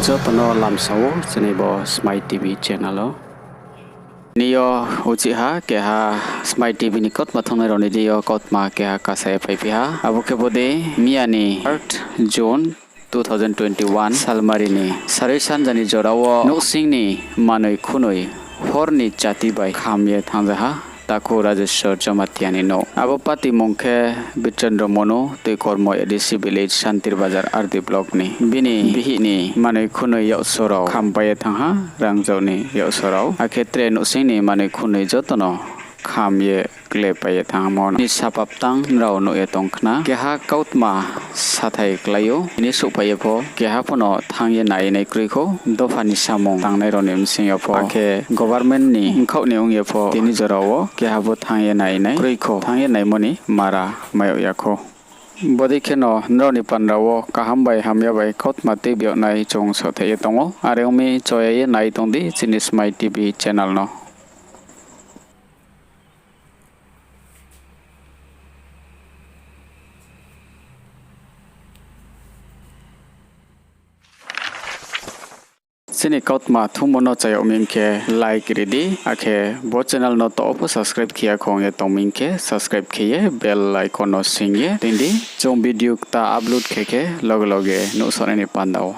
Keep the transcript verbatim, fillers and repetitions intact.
Joto no lamsa ou chini bo Smai TV channel o. Tini yo uchih ha keha Smai TV ni kautma thumnai rao ni deing yo kautma keha kasa ye phaiphi ha. Abo khe bo dei miya ni third June two thousand twenty-one salmari ni sarui sanja ni jora wo nouhsing ni manoi khunoi hor ni chati bai kham ye thanngja ha. Takhu Rajeshwar Jamatia ni nouh. Abo party mung khe Birchandra Monu, Tuikormo A D C village, Santir Bazar, R D block ni. Bini bihih ni manoi khunoi yakso rao khampai ye thanng ha, rangzag ni yakso rao. Akhe tre nouhsing ni manoi khunoi joto no kham ye klepai ye thanngmo no ni sapap tang nrao nuh ye tong khna. Keha kautma sathai klái ou, tini souhphai ye pho keha pho no thanng ye nai nai kroi khou, dopha ni samung tangnai rao ni bsing yo pho, akhe government ni bkhaoh ni ong ye pho tini jora wo keha pho thanng ye nai nai kroi khou, thanng ye naimo ni mara mai yag ya khou. Bodei kheno nrao ni panda wo kaham bai hamya bai kautma tuibi yag nai chung saohthaih ye tong ou. Are ong mi, choya ye nai tong di chini Smai TV channel no. Chini kautma thummo no cha yag mi khe like ri di, akhe bo channel no to pho subscribe khe ya khong ye tong mi khe subscribe khe ye bell icon no sing ye toing di. Chung video kta upload khe khe loge loge nuhsao nai ni panda wo.